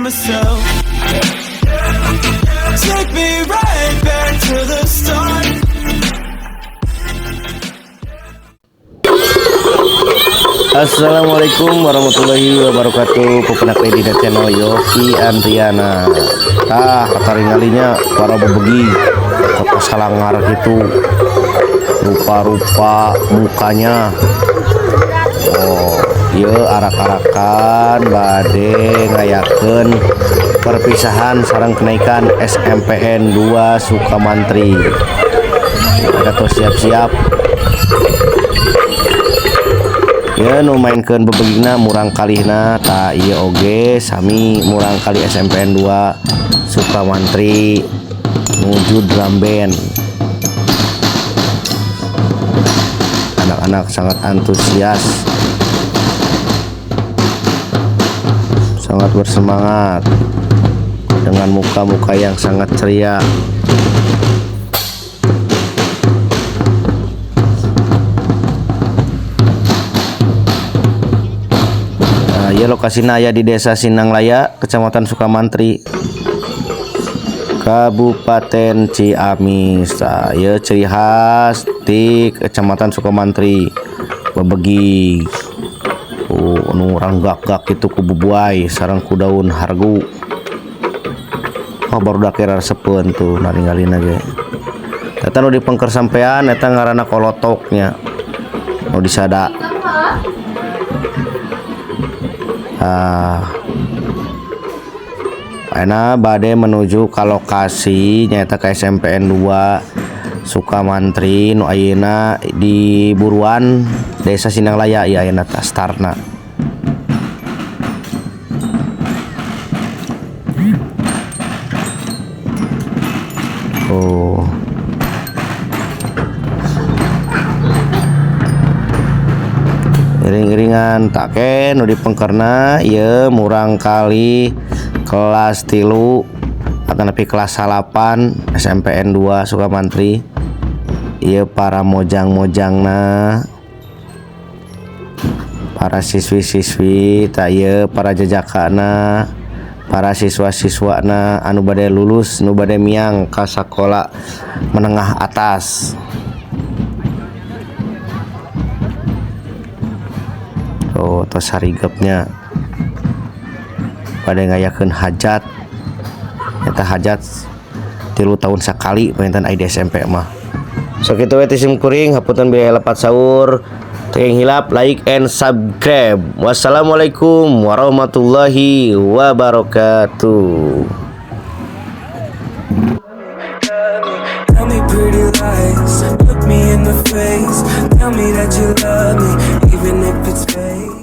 myself. Take me right back to the start. Assalamualaikum warahmatullahi wabarakatuh. Pepenak di channel Yoki Andriana. Ah, kataringali nya para bebegi kota Salangar gitu. Rupa-rupa mukanya. Oh, iya, arak-arakan bade ngayakeun perpisahan sareng kenaikan SMPN 2 Sukamantri. Ada tuh siap-siap ya, nu mainkeun bebegina murang kalihna. Tah, ieu oge sami murang kali SMPN 2 Sukamantri nuju drum band. Anak-anak sangat antusias, sangat bersemangat dengan muka-muka yang sangat ceria. Nah, ya, lokasinya aya di Desa Sindanglaya, Kecamatan Sukamantri, Kabupaten Ciamis. Nah, ya, ciri khas di Kecamatan Sukamantri bebegi. Oh, nu ranggak-gak itu ku bubuay sareng ku daun hargu. Oh, baru kira resepeun tuh naringgalina ge. Eta nu dipengker sampean eta ngaranna kolotoknya. Nu disada. Ah. Ayeuna bade menuju ka lokasi, nyaeta ka SMPN 2 Sukamantri nu ayeuna di Buruan, Desa Sindanglaya. Ieu ayeuna tah startna. Oh. Iring-iringan tak ke nu dipengkerna ieu murang kali kelas 3 atau nepi kelas 8 SMPN 2 Sukamantri. Ieu para mojang-mojangna, para siswi-siswi. Tah, ieu para jajakana, para siswa-siswana anu bade lulus, nu bade miang ka sakola menengah atas. Oh, tos harigepnya pada ngayakeun hajat. Eta hajat 3 tahun sekali panginten di SMP mah. So kitu we ti sim kuring, hapunten bilih lepat saur. Teu hilap like and subscribe. Wassalamualaikum warahmatullahi wabarakatuh. Tell me pretty lies, look me in the face. Tell me that you love me, even if it's fake.